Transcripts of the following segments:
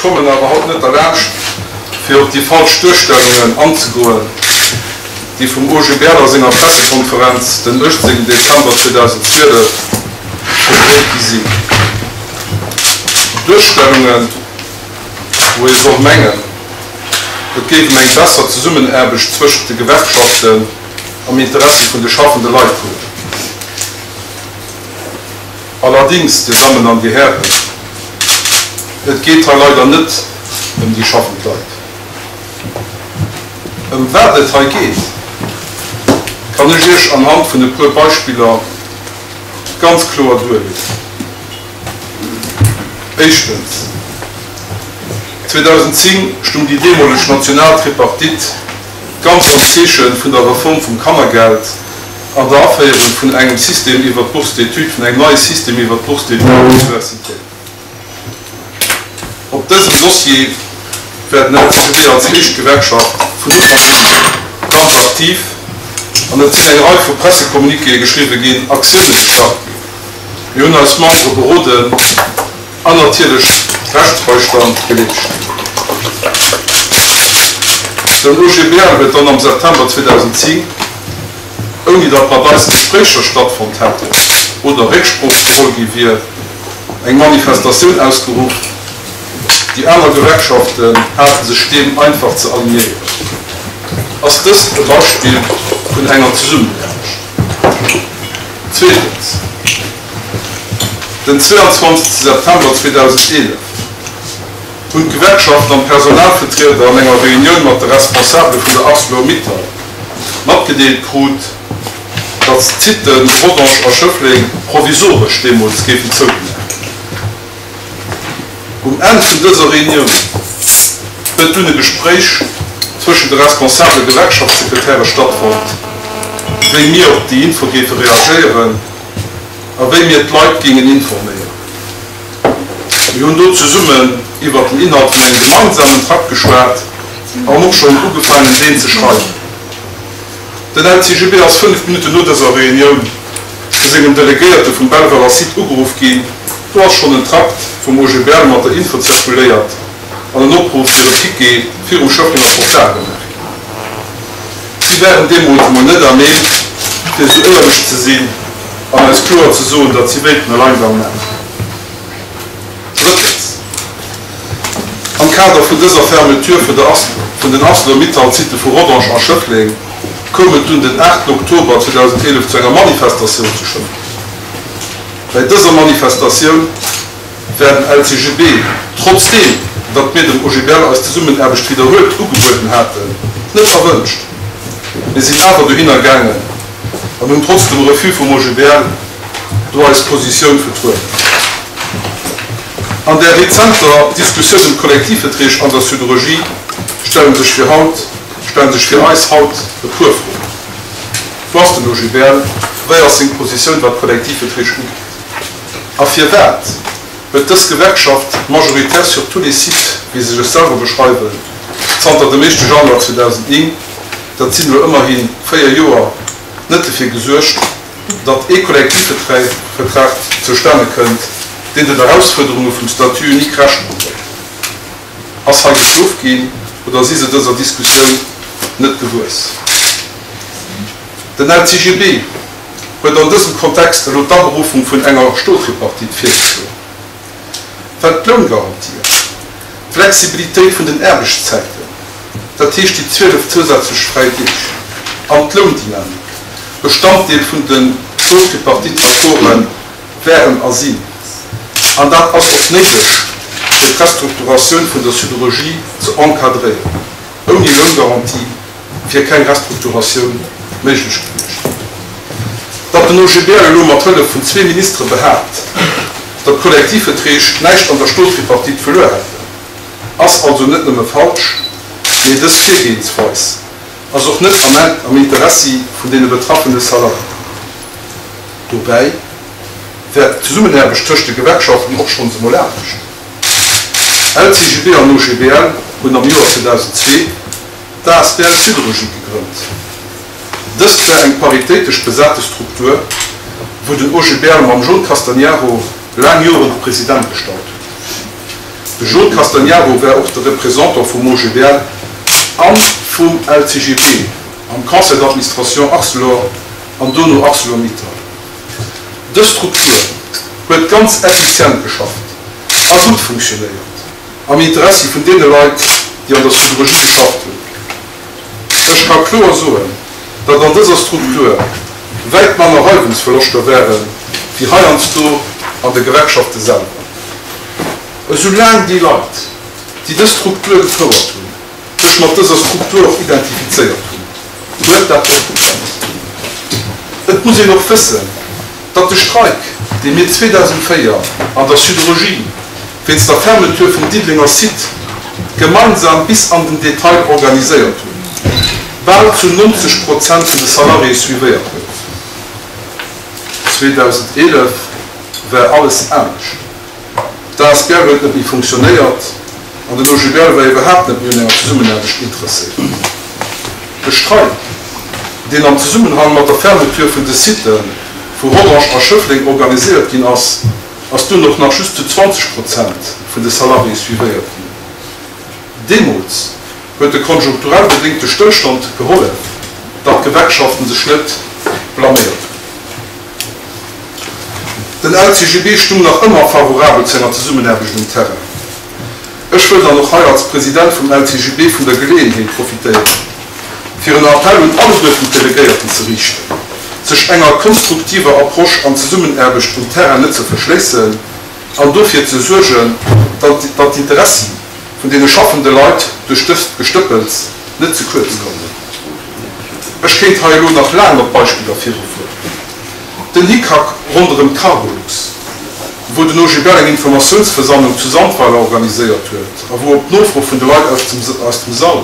kommen awer haut net derlaanscht, fir op déi falsch Duerstellungen anzegoen, déi vum OGBL a senger Pressekonferenz den 18 Dezember 2012 verbreet gi sinn. Duerstellungen, wou ee soll mengen, et géif ëm eng besser Zesummenaarbecht zwëschent de Gewerkschaften am Interessi vun de schaffende Leit goen. Allerdings, Dir Dammen an Dir Hären, et geet hei leider net ëm déi schaffend Leit. Ëm wat et hei geet, kann ech Iech anhand vun e puer Beispiller ganz kloer duerleeën. Éischtens, 2010 stung déi deemoleg national Tripartite ganz am Zeeche vun der Reform vum Kannergeld, an der Aféierung vun engem System iwwert d'Bourse d'études, vun engem neie System iwwert d'Bourse d'études universitaires. Op dësem Dossier war den LCGB als éischt Gewerkschaft vun Ufank un ganz aktiv an et sinn eng Rei vu Pressecommuniquéë geschriwwe ginn, Aktioune gestart ginn. Mir hunn eis Membere beroden an natierlech Rechtsbeistand geleescht. Den OGBL huet dann am September 2010, ouni datt mat eis Gespréicher stattfonnt hätten oder Récksprooch geholl gi wier, eng Manifestatioun ausgeruff. Déi aner Gewerkschaften hate sech deem einfach ze alignéieren. Ass dëst e Beispill vun enger Zesummenaarbecht? Zweetens, den 22 September 2011 hunn d'Gewerkschaften an d'Personalvertrieder an enger Reunioun mat de Responsabele vun der Arcelor-Mittal matgedeelt krut, datt d'Siten Rodange a Schëffleng provisoresch deemools géifen zougemaach ginn. Um Enn vun dëser Reunioun huet dunn e Gespréich zwëschen de responsabele Gewerkschaftssekretäre stattfonnt, wéi mir op déi Info géife reagéieren a wéi mir d'Leit géingen informéieren. Mir hunn do zesummen iwwert den Inhalt vun engem gemeinsamen Trakt geschwat an och schonn ugefaangen, deen ze schreiwen. Den LCGB ass 5 Minutten no dëser Reunioun vu sengem Delegéierte vum Belvaler Site ugeruff ginn. Do ass schonn en Trakt vum OGBL mat der Info zirkuléiert an en Opruff fir e Piquet virum Schëfflenger Portal gemaach ginn. Si waren deemools emol net à même, fir esou éierlech ze sinn an eis kloer ze soen, datt si wéilten Alleingang maachen. Drëttens, am Kader vun dëser Fermeture vun der vun den Arcelor-Mittal-Sitte vu Rodange a Schëffleng koum et dunn den 8 Oktober 2011 zu enger Manifestatioun zu Schëffleng. Bäi dëser Manifestatioun war den LCGB, trotzdeem datt mir dem OGBL eis Zesummenaarbecht widderhuelt ugebueden haten, net erwënscht. Mir sinn awer dohinner gaangen an hunn trotz dem Refus vum OGBL do eis Positioun vertrueden. An där rezenter Diskussioun ëm d'Kollektivverträg an der Siderurgie stelle sech fir haut, stelle sech fir eis haut e puer Froen. Wou ass den OGBL? Wéi ass seng Positioun wat d'Kollektivverträg ugeet? A firwat huet dës Gewerkschaft, majoritaire sur tous les sites, wéi se sech selwer beschreiwen, zanter dem éischte Januar 2009, dat sinn elo ëmmerhi 4 Joer, net dofir gesuergt, datt ee Kollektivvertrag zustane kënnt, deen den Erausfuerderunge vum Statut unique Rechnung dréit. Ass hei geschlof ginn oder si se dëser Diskussioun net gewuess? Den LCGB huet an dësem Kontext elo d'Aberuffung vun enger Stoltripartite virgeschloen. Wat d'Loungarantien, d'Flexibilitéit vun den Aarbechtszäiten, dat heescht déi 12 zousätzlech fräi Deeg, an d'Loundynamik Bestanddeel vun de Stoltripartite-Accorde wären a sinn. An dat ass och néideg, fir d'Restrukturatioun vun der Siderurgie ze encadréieren. Ouni Loungarantie wier keng Restrukturatioun méiglech gewiescht. Datt den OGBL elo mat Hëllef vun zwee Ministere behaapt, datt d'Kollektivverträg näischt an der Stoltripartite verluer hätten, ass also net nëmme falsch, mee dës Virgehensweis ass och net am Interessi vun deene betraffene Salariéen. Dobäi wär d'Zesummenaarbecht tëscht de Gewerkschaften och schonns emol anescht. LCGB an OGBL hunn am Joer 2002 d'ASBL Siderurgie gegrënnt. Dëst war eng paritéitesch besate Struktur, wou den OGBL mam John Castagnaro laang Joren de President gestallt huet. De Jules Castagnaro war och de Représentant vum OGBL a vum LCGB am Conseil d'administration Arcelor an dono Arcelor-Mittal. Dës Struktur huet ganz effizient geschafft a gutt funktionéiert, am Interessi vun deene Leit, déi an der Siderurgie geschafft hunn. Ech ka kloer soen, datt an dëser Struktur wäit manner Reiwungsverloschter wäre wéi heiansdo an de Gewerkschafte selwer. Esou laang déi Leit, déi dës Struktur gefouert hunn, sech mat dëser Struktur och identifizéiert hunn, huet dat och geklappt. Et muss een och wëssen, datt de Streik, dee mir 2004 an der Siderurgie wéinst der Fermeture vum Diddelenger Site gemeinsam bis an den Detail organiséiert hunn, bal zu 90 Prozent vun de Salariéë suivéiert gouf. 2011 war alles anescht. D'asbl huet net méi funktionéiert an den OGBL war iwwerhaapt net méi un enger Zesummenaarbecht interesséiert. De Streik, deen am Zesummenhang mat der Fermeture vun de Sitte vu Rodange a Schëffleng organiséiert ginn ass, ass dunn och nach just zu 20 Prozent vun de Salariéë suivéiert ginn. Deemools huet de konjunkturell bedéngte Stëllstand gehollef, datt d'Gewerkschaften sech net blaméiert hunn. Den LCGB stung nach ëmmer favorabel zu enger Zesummenaarbecht um Terrain. Ech wëll dann och hei als President vum LCGB vun der Geleeënheet profitéieren, fir en Appell un alleguerten d'Delegéierten ze riichten, sech enger konstruktiver Approche an Zesummenaarbecht um Terrain net ze verschléissen an dofir ze suergen, datt d'Interessi vun deene schaffende Leit duerch dëst Gestëppels net ze kuerz kommen. Ech kéint hei elo nach laang mat Beispiller virufueren. Den Hickhack ronderëm d'Cargolux, wou den OGBL eng Informatiounsversammlung zu Sandweiler organiséiert huet a wou op d'Nofro vun de Leit aus dem Sall,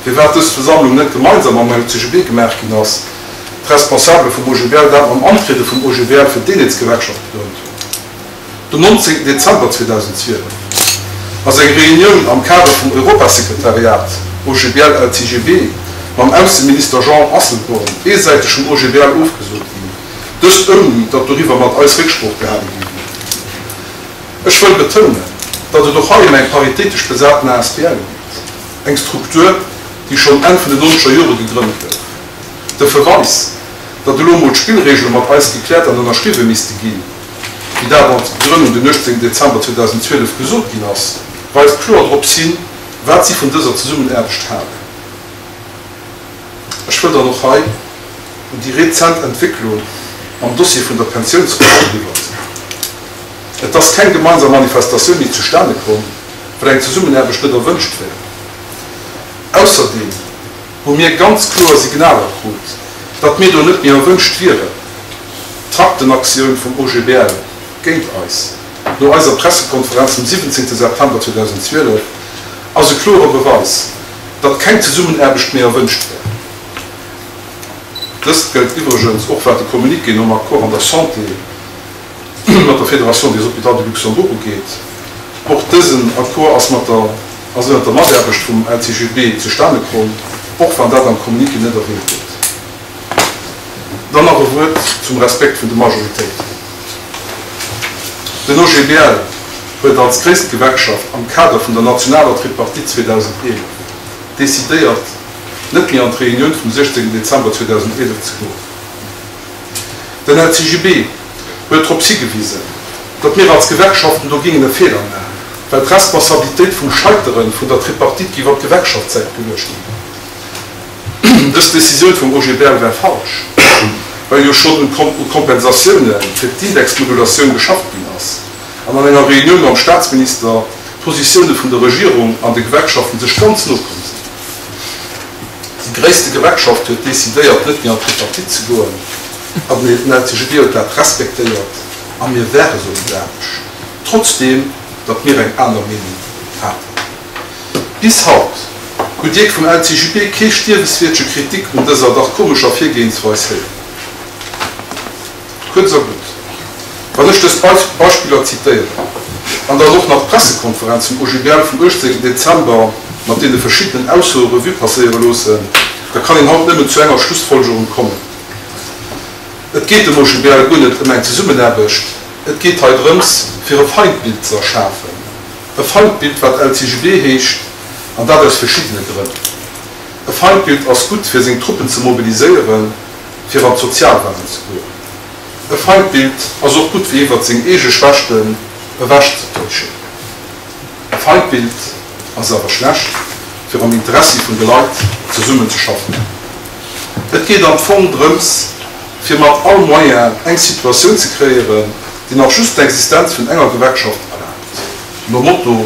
firwat dës Versammlung net gemeinsam mam LCGB gemaach ginn ass, d'Responsabele vum OGBL dat mam Antriede vum OGBL fir d'Eenheetsgewerkschaft begrënnt hunn. Den 19 Dezember 2012 ass eng Reunioun am Kader vum Europasekretariat, OGBL-LCGB, mam Ausseminister Jean Asselborn eesäiteg vum OGBL ofgesot ginn, dëst ouni datt doriwwer mat eis Récksprooch gehale gi wier. Ech wëll betounen, datt et och hei ëm eng paritéitesch besaten asbl geet, eng Struktur, déi schonn Enn vun den nonzeger Jore gegrënnt gouf. De Verweis, datt elo emol d'Spillreegele mat eis gekläert an ënnerschriwwe misste ginn, wéi dat an Grënnung den 18 Dezember 2012 gesot ginn ass, weist kloer drops hin, wat si vun dëser Zesummenaarbecht halen. Ech wëll dann och hei un déi rezent Entwécklung am Dossier vun der Pensiounsreform hiweisen. Et ass keng gemeinsam Manifestatioun méi zustane komm, well eng Zesummenaarbecht net erwënscht wär. Ausserdeem hu mir ganz kloer Signaler krut, datt mir do net méi erwënscht wieren. D'Traktenaktioun vum OGBL géint eis no eiser Pressekonferenz vum 17 September 2012 ass e klore Beweis, datt keng Zesummenaarbecht méi erwënscht wär. Dëst gëllt iwwregens och wat de Communiqué nom Accord an der Santé mat der Fédération des Hôpitaux du Luxembourg ugeet. Och dësen Accord ass mat der ass ënnert der Mataarbecht vum LCGB zustane komm, och wann dat am Communiqué net erwähnt gëtt. Dann nach e Wuert zum Respekt vun de Majoritéiten. Den OGBL huet als gréisst Gewerkschaft am Kader vun der nationaler Tripartite 2011 decidéiert, net méi an d'Reunioun vum 16 Dezember 2011 ze goen. Den LCGB huet drops higewisen, datt mir als Gewerkschaften do gingen e Feeler maachen, well d'Responsabilitéit vum Scheitere vun der Tripartite géif op d'Gewerkschaftssäit geluecht ginn. Dës Decisioun vum OGBL war falsch, well jo schonn u Kompensatioune fir d'Indexmodulatioun geschafft ginn ass an an enger Reunioun mam Staatsminister d'Positioune vun der Regierung an de Gewerkschaften sech ganz no komm sinn. Déi gréisste Gewerkschaft huet decidéiert, net méi an d'Tripartite ze goen, an den LCGB huet dat respektéiert a mir ware solidaresch, trotzdeem datt mir eng aner Meenung haten. Bis haut hutt Dir vum LCGB kee Stierweswiertche Kritik un dëser dach komescher Virgehensweis héieren. Kuerz a gutt, wann ech dës Beispiller zitéieren an dann och nach d'Pressekonferenz vum OGBL vum 18 Dezember mat deene verschiddenen Aussoe Revue passéiere loossen, da kann een haut nëmmen zu enger Schlussfolgerung kommen, Et geet dem OGBL guer net ëm eng Zesummenaarbecht, et geet hei drëms, fir e Feindbild ze erschafen. E Feindbild, wat LCGB heescht, an dat aus verschiddene Grënn. E Feindbild ass gutt, fir seng Truppen ze mobiliséieren, fir an d'Sozialwahlen ze goen. E Feindbild ass och gutt, fir iwwert seng eege Schwächten ewechzetäuschen. E Feindbild ass awer schlecht, fir am Interessi vun de Leit zesummen ze schaffen. Et geet am Fong drëms, fir mat all Moyen eng Situatioun ze kreéieren, déi nach just d'Existenz vun enger Gewerkschaft erlaabt. Nom Motto,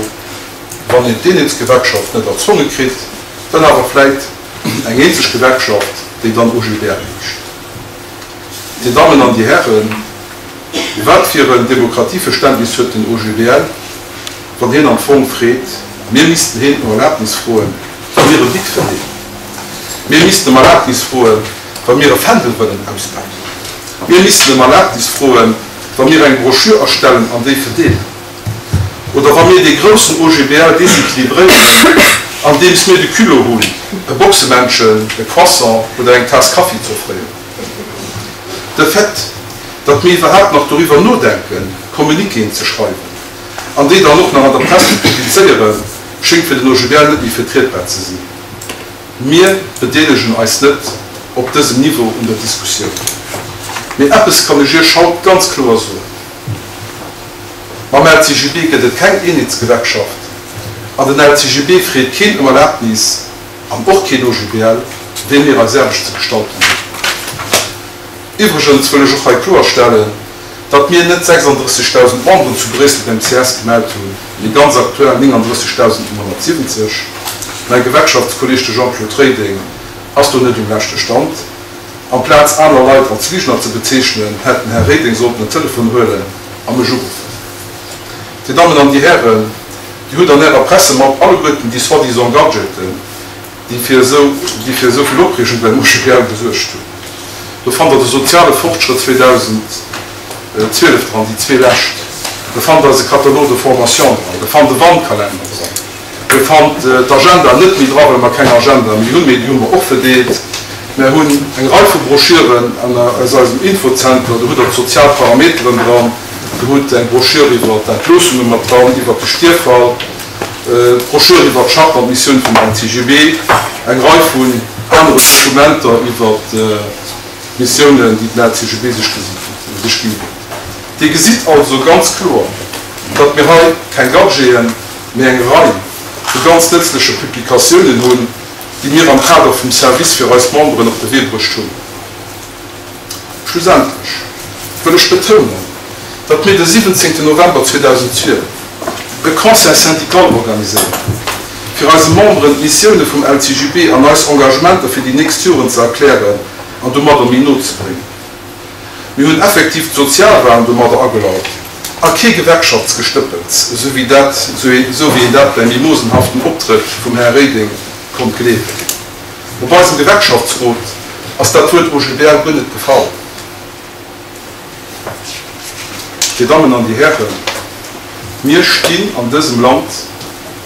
Wann een d'Eenheetsgewerkschaft net erzwonge kritt, dann awer vläit eng eenzeg Gewerkschaft, déi dann OGBL heescht. Dir Dammen an Dir Hären, wat fir en Demokratieverständnis huet den OGBL, wann hien am Fong freet, mir missten heen ëm Erlaabnis froen, wa mir e Bic verdeelen, mir missten ëm Erlaabnis froen, wa mir e Fändel wëllen auspaken, mir missten ëm Erlaabnis froen, wa mir eng Broschür erstellen an déi verdeelen, oder wa mir dee groussen OGBL desequilibréieren, andeems mir de Culot hunn, e Boxemännchen e Croissant oder eng Taass Kaffi z'offréieren. De Fait, datt mir iwwerhaapt nach doriwwer nodenken, Communiquéen ze schreiwen an déi dann och nach an der Press ze publizéieren, schéngt fir den OGBL net méi vertrietbar ze sinn. Mir bedeelegen eis net op dësem Niveau un der Diskussioun. Mee eppes kann ech Iech haut ganz kloer soen, Mam LCGB gëtt et keng Eenheetsgewerkschaft an den LCGB freet keen ëm Erlaabnis an och keen OGBL, wéi mir eis Aarbecht ze gestalten hunn. Iwwregens wëll ech och hei kloerstellen, datt mir net 36.000 Memberen zu Bréissel beim ces gemellt hunn, mee ganz aktuell 39.970. Mäi Gewerkschaftskolleg, de Jean-Claude Reding, ass do net um leschte Stand. Amplaz aner Leit als Ligener ze bezeechnen, hätt den Här Reding sollten en Telefon huelen a mech uruffen. Dir Dammen an Dir Hären, Dir hutt an Ärer Pressemapp alleguerten déi soi-disant Gadgeten, déi fir esou déi fir esou vill Opreegung beim OGBL gesuergt hunn. Do fannt Der de soziale Fortschrëtt 2012 dran, déi zwee lescht. Do fannt Der eise Catalogue de formation dran. Der fannt de Wandkalender dran. Dir fannt d'Agenda net méi dra well mer keng Agenda méi hunn, mee déi hu mer och verdeelt. Mer hunn eng Rei vu Broschüren aus eisem Infozenter. Do hutt Der d'sozial Parameteren dran. Der hutt eng Broschür iwwer d'Entloossunge mat dran, iwwer de Stierffall. D'Broschür iwwer d'Charte an d'Missioun vum LCGB, eng Rei vun aneren Dokumenter iwwer d'Missiounen, déi den LCGB sech ginn huet. Dir gesitt also ganz kloer, datt mir hei keng Gadgeten, mee eng Rei vu ganz nëtzleche Publikatiounen hunn, déi mir am Kader vum Service fir eis Memberen op de Wee bruecht hunn. Schlussendlech wëll ech betounen, datt mir de 17 November 2012 e Conseil syndical organiséiert hunn, fir eise Memberen d'Missioune vum LCGB an eis Engagementer fir déi nächst Joren ze erklären an domadder méi no ze bréngen. Mir hunn effektiv d'Sozialwahlen domadder agelaut a kee Gewerkschaftsgestëppels, esou wéi dat, esou wéi een dat beim mimosenhaften Optrëtt vum Här Reding konnt gleewen. Op eisem Gewerkschaftsrot ass dat Wuert OGBL guer net gefall. Dir Dammen an Dir Hären, mir stinn an dësem Land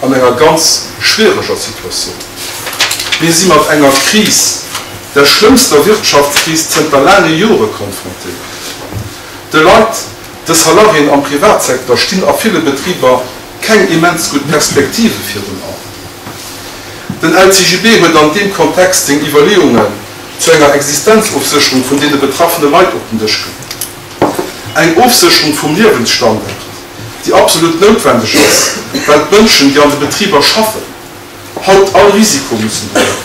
an enger ganz schwiereger Situatioun. Mir si mat enger Kris, der schlëmmster Wirtschaftskris zënter laange Jore konfrontéiert. De Leit, de Salariéen am Privatsecteur stinn a ville Betriber keng immens gutt Perspektive virun An. Den LCGB huet an deem Kontext seng Iwwerleeungen zu enger Existenzofsécherung vun deene betraffene Leit op den Dësch geluecht. Eng Ofsécherung vum Liewensstandard, déi absolut noutwendeg ass, well d'Mënschen, déi an de Betriber schaffen, haut all Risiko mussen droen.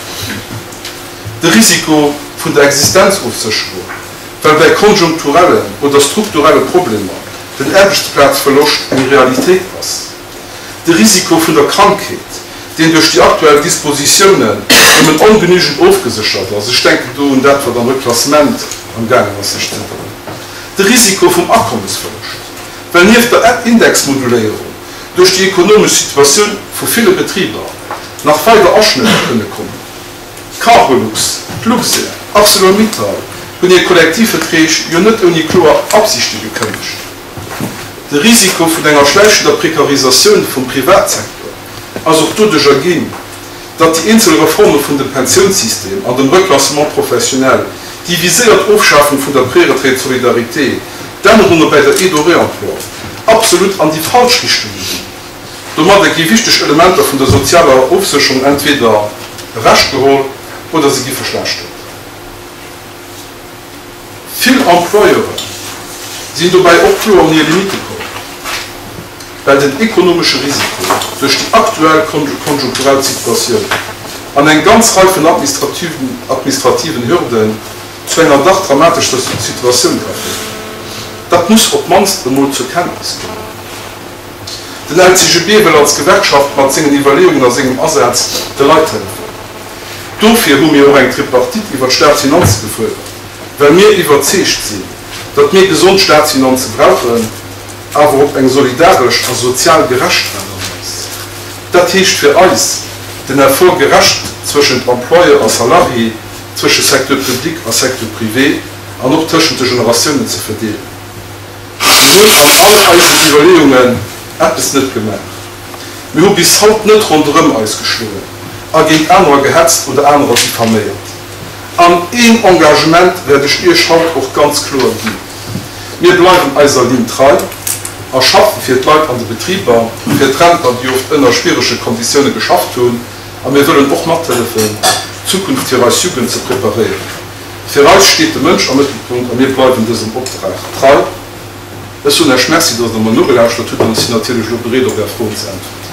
De Risiko vun der Existenzofsécherung, well bei konjunkturellen oder strukturelle Problemer den Aarbechtsplazverloscht eng Realitéit ass. De Risiko vun der Krankheet, deen duerch déi aktuell Dispositiounen nëmmen ongenügend ofgeséchert ass, ech denken do un dat, wat am Reklassement amgaangen ass sech ze änneren, de Risiko vum Akommesverloscht, well nieft der Indexmoduléierung duerch déi ekonomesch Situatioun vu ville Betriber nach weider Aschnëtter kënne kommen. D'Cargolux, d'Luxair, Arcelor-Mittal hunn hir Kollektivverträg jo net ouni kloer Absichte gekënnegt. De Risiko vun enger schläichender Prekarisatioun vum Privatsecteur ass och doduerch erginn, datt déi eenzel Reforme vun dem Pensiounssystem an dem Reclassement professionnel, déi viséiert Ofschafung vun der Préretraite solidarité, d'Ännerunge bäi der Aide au réemploi absolut an déi falsch Richtung ginn. Domadder gi wichteg Elementer vun der sozialer Ofsécherung entweder ewechgeholl oder se gi verschlechtert. Vill Employeure sinn dobäi och kloer un hir Limitte komm, well den ekonomesche Risiko duerch déi aktuell konjunkturell Situatioun an eng ganz Rei vun administrativen Hürden zu enger dach dramatescher Situatioun ka féieren. Dat muss op d'mannst emol zur Kenntnis geholl ginn. Den LCGB wëll als Gewerkschaft mat sengen Iwwerleeungen a sengem Asaz de Leit hëllefen. Dofir hu mir och eng Tripartite iwwer d'Staatsfinanze gefuerdert, well mir iwwerzeegt sinn, datt mir gesond Staatsfinanze brauchen, awer op eng solidaresch a sozial gerecht Aart a Weis. Dat heescht fir eis, den Effort gerecht zwëschent Employeur a Salarié, zwësche Secteur public a Secteur privé an och tëschent de Generatiounen ze verdeelen. Mir hunn an all eisen Iwwerleeungen eppes net gemaach. Mir hu bis haut net ronderëm eis geschloen a géint anerer gehetzt oder anerer diffaméiert. An een Engagement wäert ech Iech haut och ganz kloer ginn, Mir bleiwen eiser Linn trei a schaffe fir d'Leit an de Betriber, fir d'Rentner, déi oft ënner schwierege Konditioune geschafft hunn, a mir wëllen och mathëllefen, d'Zukunft fir eis Jugend ze preparéieren. Fir eis steet de Mënsch am Mëttelpunkt a mir bleiwen dësem Opdrag trei. Ech soen Iech Merci, dass Der mer nogelauschtert hutt an ech sinn natierlech elo bereet, op Är Froen ze äntwerten.